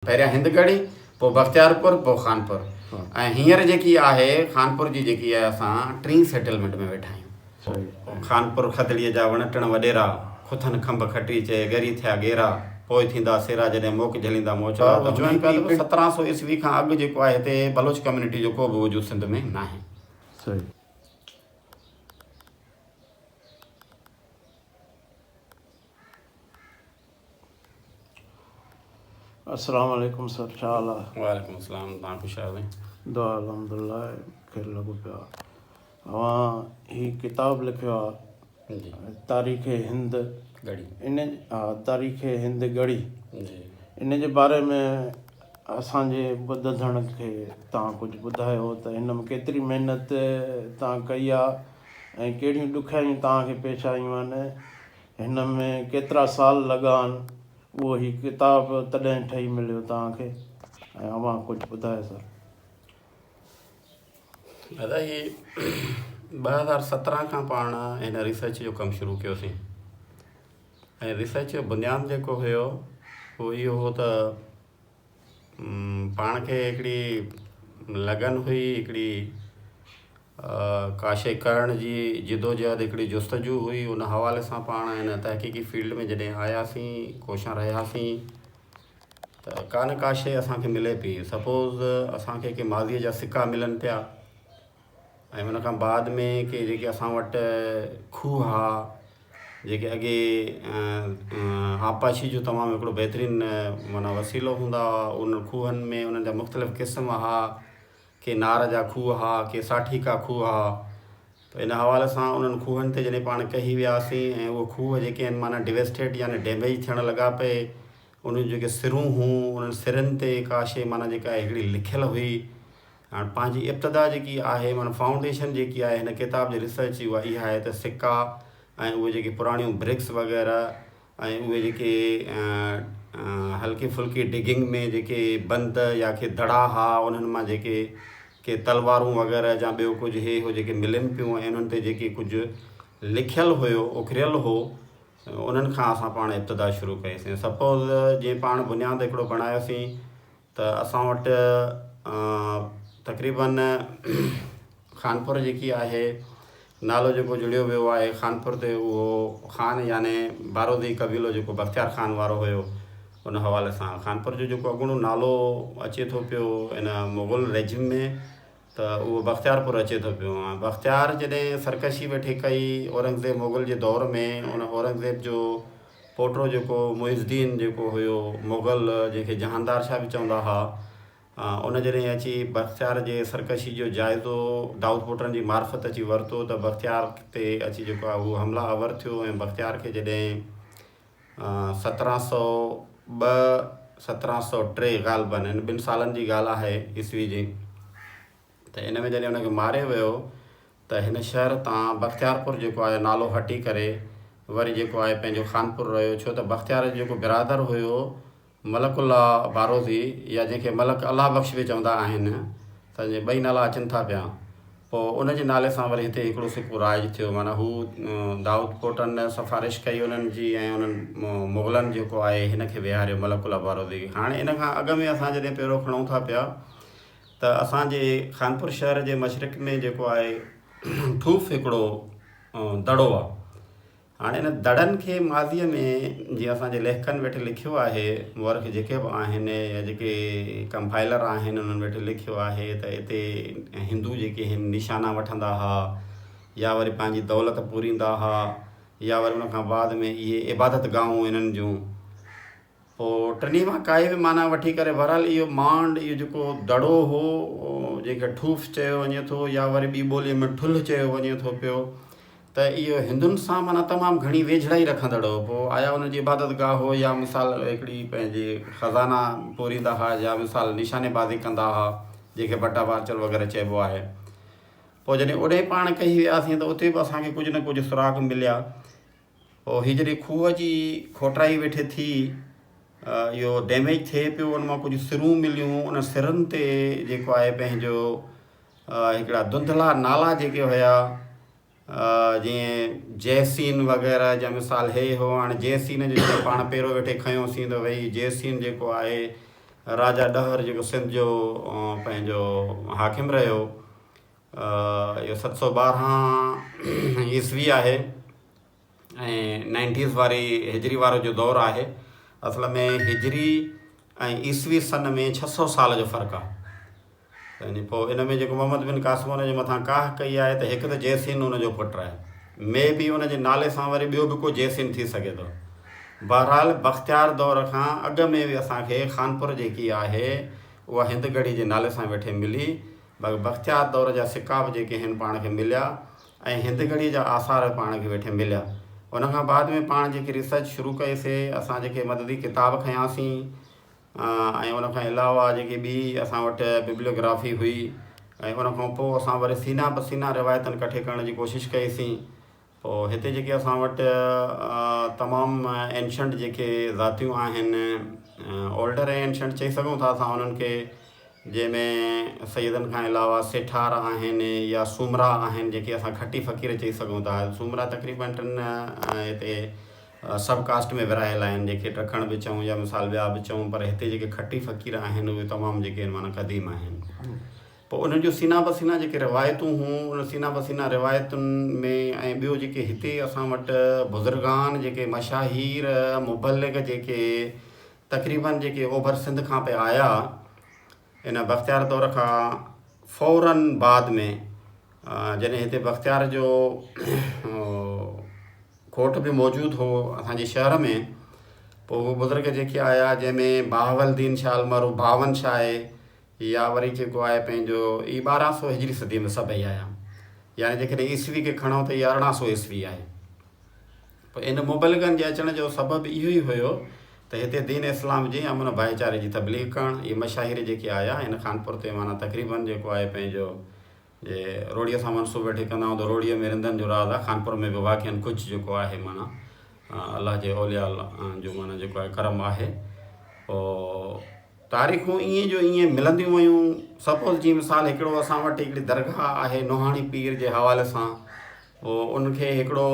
پهريان هند ڳڙهي، پوء بختيارپور، پوء خانپور ۽ هينئر جيڪي آهي خانپور جي جيڪي آهي اسان ٽين سيٽلمينٽ ۾ ويٺا آهيون. خانپور کدڙيء جا وڻ ٽڻ وڏيرا، کٿن کنڀ کٽي چئي ڳري ٿيا ڳيرا، پوء ٿيندا سيرا جڏهن موڪ جهليندا موچڙا ته چون پيا ته 1700 عيسوي کان اڳ جيڪو آهي هتي بلوچ ڪميونٽي جو ڪو به وجود سنڌ ۾ ناهي. السلام عليڪم سر ڇا حال آ. وعليڪم السلام توهان خوش آهيو سائين. دعا الحمدلله خير لڳو پيو آ. اوهان هي ڪتاب لکيو آ جي تاريخ هند ڳڙهي ان ها تاريخ هند ڳڙهي جي ان جي باري ۾ اسان جي ٻڌندڙن کي توهان ڪجهه ٻڌايو ته هن ۾ ڪيتري محنت توهان ڪئي آ ۽ ڪهڙيون ڏکيائيون توهان کي پيش آيون آهن هن ۾ ڪيترا سال لڳا آهن اهو هي ڪتاب تڏهن ٺهي مليو توهان کي ۽ اوهان ڪجهه ٻڌايو سر. دادا هي 2017 کان پاڻ هن ريسرچ جو ڪم شروع ڪيوسين ۽ ريسرچ جو بنياد جيڪو هيو اهو اهو هو ته پاڻ کي هڪڙي لگن هئي هڪڙي ڪا شيء ڪرڻ جي جدوجهد هڪڙي جستجو هئي ان حوالي سان پاڻ هن تحقيقي فيلڊ ۾ جڏهن آياسين ڪوشان رهياسين ته ڪا نه ڪا شيء اسان کي ملي پئي سپوز اسان کي ڪي ماضيء جا سڪا ملن پيا ۽ ان کان بعد ۾ ڪي جيڪي اسان وٽ کوهه ها جيڪي اڳي آبپاشي جو تمام هڪڙو بهترين معنيٰ وسيلو هوندا هئا انهن کوهن ۾ انهن جا مختلف قسم ها ڪي نار جا کوهه ها ڪي ساٺيڪا کوهه ها ته ان حوالي سان انهن کوهن تي جڏهن پاڻ ڪهي وياسين ۽ اهي کوهه جيڪي آهن معنيٰ ڊويسٽيڊ يعني ڊيميج ٿيڻ لڳا پئي انهن جون جيڪي سرون هون انهن سرن تي ڪا شيء معنيٰ جيڪا هڪڙي لکيل هئي هاڻ پنهنجي ابتدا جيڪي آهي معنيٰ فائونڊيشن جيڪي آهي هن ڪتاب جي ريسرچ جي اها اها آهي ته سڪا ۽ اهي جيڪي پراڻيون برڪس وغيره ۽ اهي جيڪي هلڪي ڦلڪي ڊگنگ ۾ جيڪي بند يا ڪي دڙا ها انهن مان جيڪي ڪي تلوارون وغيره يا ٻيو ڪجهه هي هو جيڪي ملن پيون ۽ انهن تي جيڪي ڪجهه لکيل هيو اکريل هو انهن کان اسان پاڻ ابتدا شروع ڪئيسين سپوز جيئن پاڻ بنياد هڪڙو بڻايوسين ته اسان وٽ تقريبن خانپور جيڪي آهي نالو جيڪو جڙيو ويو آهي خانپور تي اهو خان يعني بارودي قبيلو جيڪو بختيار خان وارو هيو ان حوالي سان خانپور جو جيڪو اڳوڻو نالو اچي ٿو پيو ان مغل ريجم ۾ ته اهو بختيارپور اچي ٿو پيو بختيار جڏهن سرڪشي ويٺي ڪئي اورنگزيب مغل جي دور ۾ ان اورنگزيب جو پوٽو جيڪو معز الدين جيڪو هيو مغل جنهن کي جهاندار شاهه به چوندا ها ان جڏهن اچي بختيار جي سرڪشي جو جائزو دائود پوٽن جي معرفت اچي ورتو ته بختيار تي اچي جيڪو آهي هو حمله آور ٿيو ۽ بختيار کي جڏهن 1702 1703 غالباً ان ٻن سالن جي ڳالهه آهي عيسوي جي ته ان ۾ جڏهن ان کي ماريو ويو ته هن شهر تان بختيارپور جيڪو آهي نالو هٽي ڪري وري جيڪو آهي پنهنجو خانپور رهيو ڇو ته بختيار جو جيڪو برادر هيو ملڪ الله باروزي يا جنهن کي ملڪ الله بخش به چوندا آهن ته ٻئي نالا اچن ٿا پيا پوء ان جي نالي سان وري هتي هڪڙو سڪو رائج ٿيو معنيٰ هو دائود پوٽن سفارش ڪئي انهن جي ۽ انهن مغلن جيڪو آهي هن کي ويهاريو ملڪ الله باروزي کي هاڻي ان کان اڳ ۾ اسان جڏهن پيرو کڻون ٿا پيا ته اسان جي خانپور شهر جي مشرق ۾ جيڪو آهي ٺوف هڪڙو دڙو آهي هاڻي ان دڙن کي ماضيء ۾ جيئن اسان جي ليکڪن ويٺي لکيو آهي مورخ جيڪي به آهن يا جيڪي ڪمپائلر آهن انهن ويٺي لکيو آهي ته اتي هندو جيڪي آهن نشانا وٺندا ها يا وري پنهنجي دولت پوريندا ها يا وري ان کان بعد ۾ اهي عبادت گاهون انهن جون پوء ٽنهي مان ڪائي به معنيٰ وٺي ڪري بهرحال اهو مانڊ، اهو جيڪو دڙو هو، جنهن کي ٺوف چيو وڃي ٿو يا وري ٻي ٻوليء ۾ ٺلهه چيو وڃي ٿو پيو ته اهو هندن سان معنيٰ تمام گهڻي ويجهڙائي رکندڙ هو. پوء آيا ان جي عبادت گاهه هو يا مثال هڪڙي پنهنجي خزانا پوريندا ها يا مثال نشاني بازي ڪندا ها، جنهن کي بٽا بارچل وغيره چئبو آهي. پوء جڏهن اوڏانهن پاڻ ڪهي وياسين ته اتي به اسان کي ڪجهه نه ڪجهه سراغ مليا. پوء هي جڏهن کوهه جي کوٽائي ويٺي ٿي، اهو ڊيميج ٿئي پيو، ان مان ڪجهه سرون مليون، ان سرن تي جيڪو آهي پنهنجو هڪڙا ڌنڌلا نالا جيڪي هيا، جيئن جيسين وغيره جا مثال هي هو، هاڻي جيسين جو جڏهن پاڻ پيرو ويٺي کنيوسين ته ڀئي جيسين جيڪو آهي راجا ڏهر جيڪو سنڌ جو پنهنجو حاڪم رهيو اهو 712 عيسوي آهي ۽ نائنٽيز واري هجري وارو جو دور آهي. اصل ۾ هجري ۽ عيسوي سن ۾ 600 سال جو فرق آهي. يعني پوء ان ۾ جيڪو محمد بن قاسم ان جي مٿان ڪاهه ڪئي آهي ته هڪ ته جيسين ان جو پٽ آهي. مي بي ان جي نالي سان وري ٻيو به ڪو جيسين ٿي سگهي ٿو. بهرحال بختيار دور کان اڳ ۾ به اسان کي خانپور جيڪي آهي اها هند ڳڙهي جي نالي سان ويٺي ملي. بختيار دور جا سڪا به جيڪي هن پاڻ کي مليا ۽ هند ڳڙهي جا آثار به پاڻ کي ويٺي مليا. ان کان بعد ۾ پاڻ جيڪي ريسرچ شروع ڪئي سي اسان جيڪي مددي ڪتاب کنياسين ۽ ان کان علاوه جيڪي ٻي اسان وٽ ببليوگرافي هئي ۽ ان کان پوء اسان وري سينا به سينا روايتن ڪٺي ڪرڻ جي ڪوشش ڪئي سين. پوء هتي جيڪي اسان وٽ تمام اينشنٽ جيڪي ذاتيون آهن اولڊر ۽ اينشنٽ چئي سگهون ٿا اسان انهن کي جنهن ۾ سيدن کان علاوه سيٺار آهن يا سومرا آهن جيڪي اسان کٽي فقير چئي سگهون ٿا. سومرا تقريبن ٽن هتي سب ڪاسٽ ۾ ورهايل آهن جيڪي ڊکڻ به چئون يا مثال ٻيا به چئون پر هتي جيڪي کٽي فقير آهن اهي تمام جيڪي آهن معنيٰ قديم آهن. پوء انهن جون سينا بسينا جيڪي روايتون هيون ان سينا بسينا روايتن ۾ ۽ ٻيو جيڪي هتي اسان وٽ بزرگان جيڪي مشاهير مبلغ جيڪي تقريبن جيڪي اوڀر سنڌ کان پئي آيا ان بختيار دور کان فورن بعد ۾ جڏهن هتي بختيار جو کوٽ به موجود هو اسان جي شهر ۾ پوء هو بزرگ جيڪي آيا جنهن ۾ بهاول الدين شاهه المعروف ڀاون شاهه يا وري جيڪو آهي پنهنجو اي 1200 هجري صديء ۾ سڀئي آيا. يعني جيڪڏهن عيسوي کي کڻو ته اي 1800 عيسوي آهي. پوء ان مبلغن جي اچڻ جو سبب اهو ئي هيو ته هتي دين اسلام جي امن ڀائيچاري جي تبليغ ڪرڻ. اهي مشاهير جيڪي آيا هن خانپور تي معنيٰ تقريبن جيڪو آهي پنهنجو جي روهڙيء سان منسوب ويٺي ڪندا آهيون ته روهڙيء ۾ رندن جو راز آهي خانپور ۾ به واقعا ڪجهه جيڪو آهي معنيٰ الله جي اولياء جو معنيٰ جيڪو آهي ڪرم آهي. پوء تاريخون ائين جو ائين ملنديون ويون. سپوز جيئن مثال هڪڙو اسان وٽ هڪڙي درگاهه آهي نوحاڻي پير جي حوالي سان پوء ان کي هڪڙو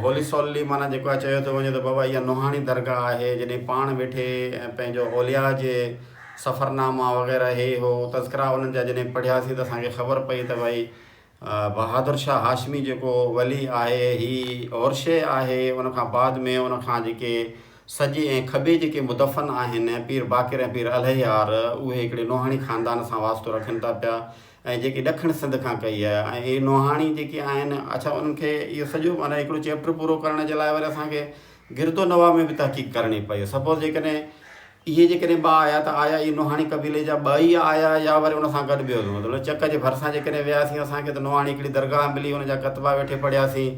هولي سولي معنيٰ جيڪو آهي چيو ٿو وڃي ته بابا اها نوحاڻي درگاهه آهي جڏهن پاڻ ويٺي پنهنجو اولياء جي سفرناما وغيره هي هو تذڪرا انهن جا جڏهن پڙهياسين ته اسان کي خبر پئي ته ڀائي بهادر شاهه هاشمي جيڪو ولي آهي هي اورشي آهي ان کان بعد ۾ ان کان جيڪي سڄي ۽ کٻي جيڪي مدفن آهن پير باقر ۽ پير الهيار اهي هڪڙي نوحاڻي خاندان سان واسطو رکن ٿا پيا ۽ جيڪي ڏکڻ سنڌ کان ڪئي آهي ۽ اهي نوحاڻي جيڪي آهن اڇا انهن کي اهو سڄو معنيٰ هڪڙو چيپٽر پورو ڪرڻ جي لاء وري اسان کي گردو نواح ۾ به تحقيق ڪرڻي پئي سپوز جيڪڏهن اهي جيڪڏهن ٻه آيا ته آيا اهي نوحاڻي قبيلي جا ٻه ئي آيا يا وري ان سان گڏ ٻيو مطلب چڪ جي ڀرسان جيڪڏهن وياسين اسان کي ته نوحاڻي هڪڙي درگاهه ملي ان جا ڪتبا ويٺي پڙهياسين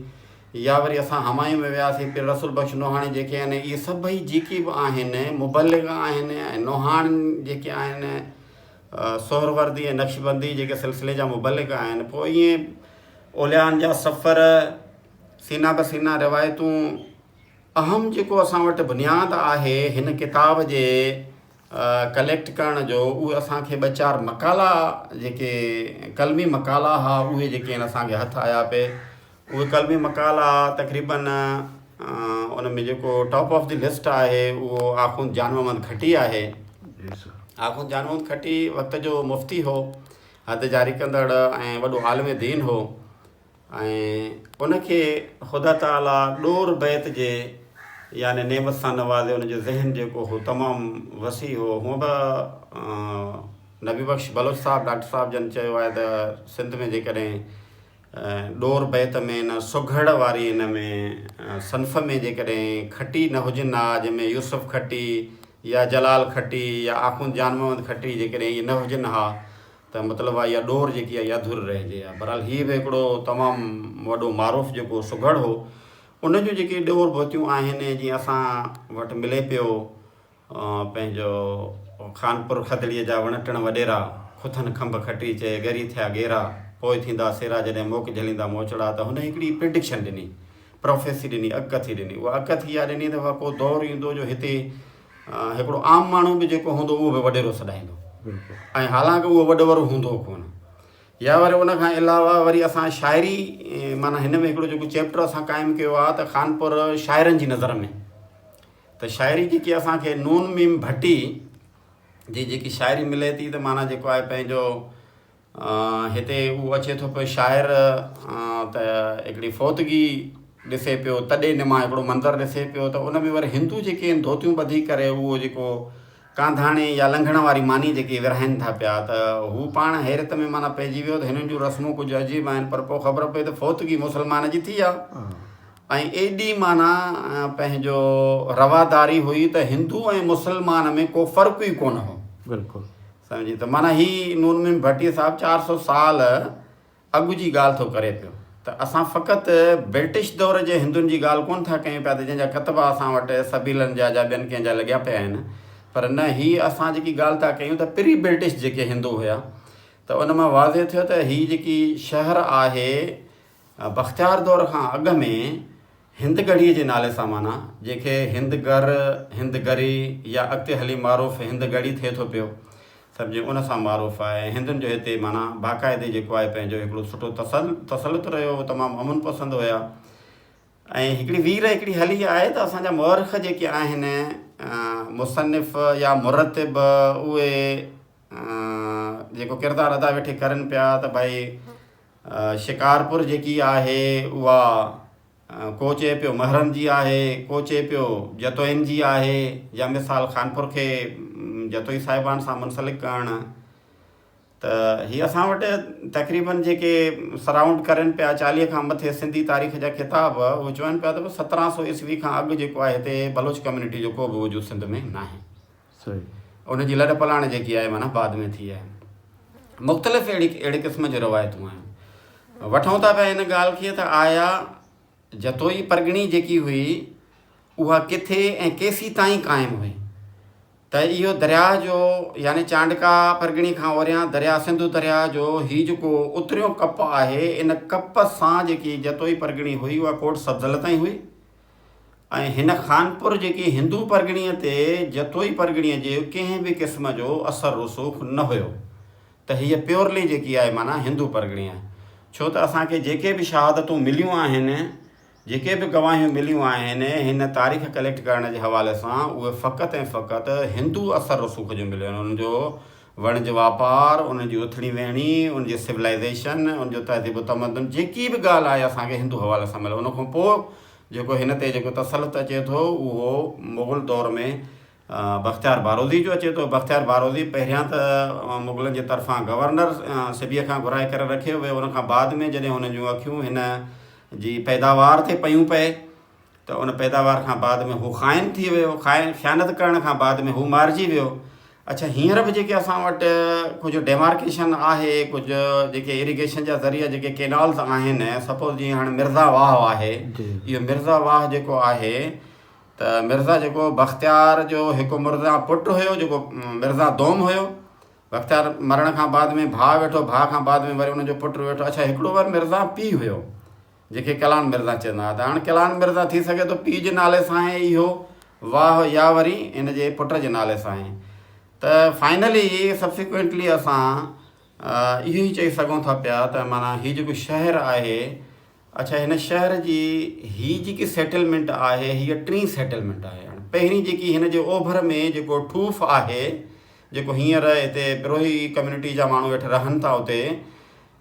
يا وري اسان همايون ۾ وياسين پير رسول بخش نوحاڻي جيڪي آهن اهي سڀئي جيڪي به آهن مبلغ آهن ۽ نوحاڻ جيڪي آهن سهروردي ۽ نقشبندي جيڪي سلسلي جا مبلغ آهن پوء ائين اوليائن جا سفر سينا به سينا روايتون اهم جيڪو اسان وٽ بنياد آهي هن ڪتاب جي ڪليڪٽ ڪرڻ جو اهي اسان کي ٻه چار مقالا جيڪي قلمي مقالا ها اهي جيڪي آهن اسان کي هٿ آيا پئي اهي قلمي مقالا تقريبن ان ۾ جيڪو ٽاپ آف the list آهي اهو آخوند جان محمد کٽي آهي. آخوند جان محمد کٽي وقت جو مفتي هو، حد جاري ڪندڙ ۽ وڏو عالم دين هو. ۽ ان کي خدا تعاليٰ ڏور بيت جي يعني نعمت سان نوازي ان جو ذهن جيڪو هو تمام وسيع هو. هونء به نبي بخش بلوچ صاحب ڊاڪٽر صاحب جن چيو آهي ته سنڌ ۾ جيڪڏهن ڏور بيت ۾ ان سگهڙ واري ان ۾ صنف ۾ جيڪڏهن کٽي نه هجن ها جنهن ۾ يوسف کٽي يا جلال کٽي يا آخوند جان محمد کٽي جيڪڏهن اهي نه هجن ها ته مطلب آهي اها ڏور جيڪي آهي اها اڌوري رهجي ها. بهرحال هيء به هڪڙو تمام وڏو معروف جيڪو سگهڙ هو، ان جون جيڪي ڏور ڀتيون آهن، جيئن اسان وٽ ملي پيو پنهنجو خانپور کدڙيء جا وڻ ٽڻ وڏيرا، کٿن کنڀ کٽي چئي ڳري ٿيا ڳيرا، پوء ٿيندا سيرا جڏهن موڪ جهليندا موچڙا ته هن هڪڙي پرڊڪشن ڏني، پروفيسي ڏني، اڳڪٿي ڏني. اها اڳڪٿي اها ڏني ته ڪو دور ايندو جو هتي هڪڙو عام ماڻهو به جيڪو هوندو اهو به وڏيرو سڏائيندو ۽ حالانڪه اهو وڏورو هوندو ڪونه. يا وري ان کان علاوه وري اسان شاعري معنيٰ هن ۾ هڪڙو جيڪو چيپٽر اسان قائم ڪيو آهي ته خانپور شاعرن جي نظر ۾ ته شاعري جيڪي اسان کي نون ميم ڀٽي جي جيڪي شاعري ملي ٿي ته معنيٰ جيڪو آهي پنهنجو هتي اهو اچي ٿو پيو شاعر ته هڪڙي فوتگي ڏسي پيو تڏي نما هڪڙو منظر ڏسي پيو ته ان ۾ وري هندو جيڪي آهن ڌوتيون ٻڌي ڪري اهو جيڪو ڪانڌاڻي يا لنگهڻ واري ماني جيڪي ورهائين ٿا پيا ته هو پاڻ حيرت ۾ معنيٰ پئجي ويو ته هنن جون رسمون ڪجهه عجيب آهن پر پوء خبر پئي ته فوتگي مسلمان جي ٿي آهي ۽ ايڏي معنيٰ پنهنجو رواداري هئي ته هندو ۽ مسلمان ۾ ڪو فرق ئي ڪونه هو. بلڪل. سمجهي ته معنيٰ هي نور محمد ڀٽي صاحب 400 سال اڳ جي ڳالهه ٿو ڪري پيو ته اسان فقط برٽش دور جي هندن جي ڳالهه ڪونه ٿا ڪيون پيا ته جنهن جا ڪتبا اسان وٽ سبيلن جا جا ٻين ڪنهن جا لڳيا پيا آهن پر نه هي اسان جيڪي ڳالهه ٿا ڪيون ته پري برٽش جيڪي هندو هيا ته ان مان واضح ٿيو ته هي جيڪي شهر آهي بختيار دور کان اڳ ۾ هند ڳڙهيء جي نالي سان معنيٰ جنهن کي هند گر، هند گري يا اڳتي هلي معروف هند ڳڙهي ٿئي ٿو پيو سمجهي ان سان معروف آهي ۽ هندن جو هتي معنيٰ باقاعدي جيڪو آهي پنهنجو هڪڙو سٺو تسلط رهيو هو تمام امن پسند هيا ۽ هڪڙي وير هڪڙي هلي آهي ته اسان جا مؤرخ جيڪي آهن مصنف يا مرتب اهي جيڪو ڪردار ادا ويٺي ڪرن پيا ته ڀائي شڪارپور جيڪي آهي اها ڪو چئي پيو مهرن جي آهي، ڪو چئي پيو جتوئين جي آهي يا مثال خانپور کي جتوئي صاحبان سان منسلڪ ڪرڻ ته هي اسان وٽ تقريبن جيڪي سرائونڊ ڪرن پيا 40 کان مٿي سنڌي تاريخ جا ڪتاب اهي چون پيا ته 1700 عيسوي کان اڳ جيڪو آهي هتي بلوچ ڪميونٽي جو ڪو به وجود سنڌ ۾ ناهي. ان جي لڏ پلاڻ جيڪي آهي معنيٰ بعد ۾ ٿي آهي. مختلف اهڙي اهڙي قسم جون روايتون آهن. وٺون ٿا پيا ان ڳالهه کي ته آيا جتوئي پرڳڻي جيڪي هئي اها ڪٿي ۽ ڪيسي تائين قائم هئي ته اهو درياهه جو يعني چانڊڪا پرڳڻي کان اوريان درياهه سنڌو درياهه جو هي جيڪو اتريون ڪپ آهي ان ڪپ سان جيڪي جتوئي پرڳڻي هئي اها ڪوٽ سبزل تائين هئي ۽ هن خانپور جيڪي هندو پرڳڻي تي جتوئي پرڳڻي جي ڪنهن به قسم جو اثر رسوخ نه هيو ته هيء پيورلي جيڪي آهي معنيٰ هندو پرڳڻي آهي ڇو ته اسان کي جيڪي به شهادتون مليون آهن جيڪي به گواهيون مليون آهن هن تاريخ ڪليڪٽ ڪرڻ جي حوالي سان اهي فقط ۽ فقط هندو اثر رسوخ جو مليو آهن انهن جو وڻج واپار، انهن جي اٿڻي ويهڻي، ان جي سولائيزيشن، ان جو تهذيب و تمدن جيڪي به ڳالهه آهي اسان کي هندو حوالي سان ملي ان کان پوء جيڪو هن تي جيڪو تسلط اچي ٿو اهو مغل دور ۾ بختيار باروزي جو اچي ٿو. بختيار باروزي پهريان ته مغلن جي طرفان گورنر سبيء کان گهرائي ڪري رکيو ويو ان کان بعد ۾ جڏهن هن جون اکيون هن جي پيداوار تي پيون پئي ته ان پيداوار کان بعد ۾ هو خائن ٿي ويو، خائن خيانت ڪرڻ کان بعد ۾ هو مارجي ويو. اڇا هينئر به جيڪي اسان وٽ ڪجهه ڊيمارڪيشن آهي، ڪجهه جيڪي اريگيشن جا ذريعا جيڪي ڪينالز آهن، سپوز جيئن هاڻي مرزا واهه آهي، اهو مرزا واهه جيڪو آهي ته مرزا جيڪو بختيار جو هڪ مرزا پٽ هيو جيڪو مرزا دوم هيو، بختيار مرڻ کان بعد ۾ ڀاء ويٺو، ڀاء کان بعد ۾ وري ان جو پٽ ويٺو، اڇا هڪڙو ور مرزا پيء هيو. جنهن کي ڪلان مرزا چوندا ها ته هاڻ ڪلان مرزا ٿي سگهي ٿو پيء جي نالي سان آهي اهو واهه يا وري ان جي پٽ جي نالي سان آهي ته فائنلي سبسيڪوئنٽلي اسان اهو ئي چئي سگهون ٿا پيا ته معنيٰ هي جيڪو شهر آهي اڇا هن شهر جي هي جيڪي سيٽلمينٽ آهي هيء ٽين سيٽلمينٽ آهي هاڻ پهرين جيڪي هن جي اوڀر ۾ جيڪو ٺوف آهي جيڪو هينئر هتي بروهي ڪميونٽي جا ماڻهو ويٺا رهن ٿا اتي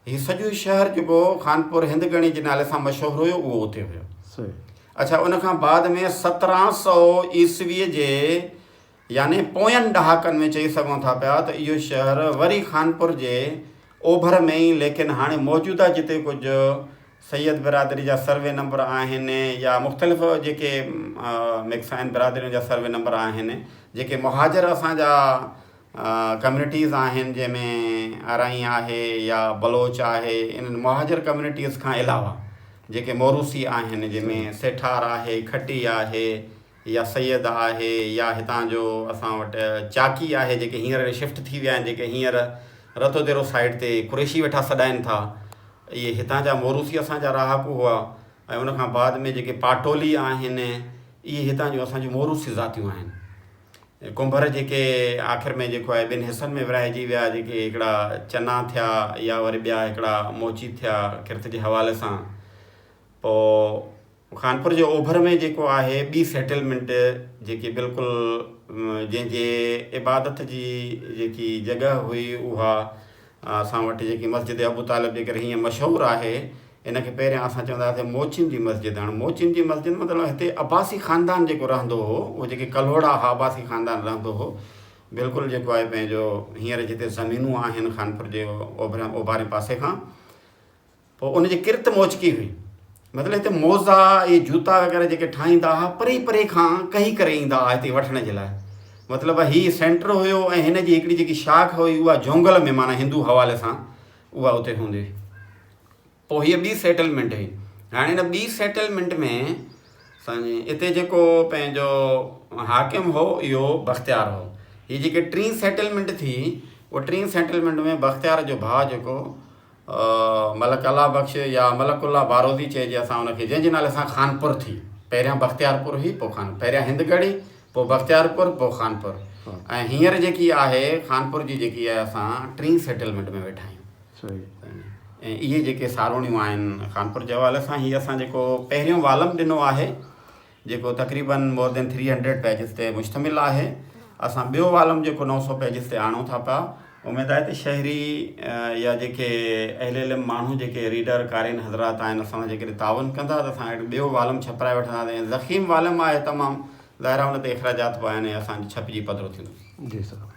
هي سڄو شهر جيڪو خانپور هندگڻي جي نالي سان مشهور هيو اهو اتي هيو. اڇا ان کان بعد ۾ 1700 عيسويء جي يعني پوين ڏهاڪن ۾ چئي سگهون ٿا پيا ته اهو شهر وري خانپور جي اوڀر ۾ ئي ليڪن هاڻي موجوده جتي ڪجهه سيد برادري جا سروي نمبر آهن يا مختلف جيڪي مڪس آهن برادرين جا سروي نمبر آهن جيڪي مهاجر اسان جا ڪميونٽيز آهن جنهن ۾ آرائين آهي يا بلوچ آهي انهن مهاجر ڪميونٽيز کان علاوه جيڪي موروثي آهن جنهن ۾ سيٺار آهي کٽي آهي يا سيد آهي يا هتان جو اسان وٽ چاڪي آهي جيڪي هينئر شفٽ ٿي ويا آهن جيڪي هينئر رتوديرو سائيڊ تي قريشي ويٺا سڏائن ٿا اهي هتان جا موروثي اسان جا رهاڪو هئا ۽ ان کان بعد ۾ جيڪي پاٽولي آهن اهي هتان جون اسان جون موروثي ذاتيون آهن ڪنڀر جيڪي آخر ۾ جيڪو آهي ٻن حصن ۾ ورهائجي ويا جيڪي هڪڙا چنا ٿيا يا وري ٻيا هڪڙا موچي ٿيا ڪرت جي حوالي سان پوء خانپور جي اوڀر ۾ جيڪو آهي ٻي سيٽلمينٽ جيڪي بلڪل جنهن جي عبادت جي جيڪي جڳهه هئي اها اسان وٽ جيڪي مسجد ابو طالب جي ڪري هيئن مشهور آهي ان کي پهريان اسان چوندا هئاسين موچين جي مسجد هاڻ موچين جي مسجد مطلب هتي عباسي خاندان جيڪو رهندو هو اهو جيڪي ڪلهوڙا هئا عباسي خاندان رهندو هو بلڪل جيڪو آهي پنهنجو هينئر جتي زمينون آهن خانپور جي اوڀرين اوڀارين پاسي کان پوء ان جي ڪرت موچڪي هئي مطلب هتي موزا اهي جوتا وغيره جيڪي ٺاهيندا هئا پري پري کان ڪهي ڪري ايندا هئا هتي وٺڻ جي لاء مطلب هي سينٽر هيو ۽ هن جي هڪڙي جيڪي شاخ هئي اها جونگل ۾ معنيٰ هندو حوالي سان اها اتي هوندي هئي پوء هيء ٻي سيٽلمينٽ هئي. هاڻي ان ٻي سيٽلمينٽ ۾ سائين اتي جيڪو پنهنجو حاڪم هو اهو بختيار هو. هي جيڪي ٽين سيٽلمينٽ ٿي اها ٽين سيٽلمينٽ ۾ بختيار جو ڀاء جيڪو ملڪ الله بخش يا ملڪ الله باروزي چئجي اسان ان کي جنهن جي نالي سان خانپور ٿي. پهريان بختيارپور هئي پوء خان پهريان هندڳڙهي پوء بختيارپور پوء خانپور ۽ هينئر جيڪي آهي خانپور جي جيڪي آهي اسان ٽين سيٽلمينٽ ۾ ويٺا آهيون. صحيح. ۽ اهي جيڪي ساروڻيون آهن خانپور جي حوالي سان هي اسان جيڪو پهريون والم ڏنو آهي جيڪو تقريبن مور دين 300 پيجز تي مشتمل آهي اسان ٻيو والم جيڪو 900 پيجز تي آڻون ٿا پيا اميد آهي ته شهري يا جيڪي اهل علم ماڻهو جيڪي ريڊر قارئين حضرات آهن اسان سان جيڪڏهن تعاون ڪندا ته اسان هڪ ٻيو والم ڇپرائي وٺنداسين ۽ ضخيم والم آهي تمام ظاهر آهي ان تي اخراجات به آهن ۽ اسان جو ڇپجي پڌرو ٿيندو. جي سر.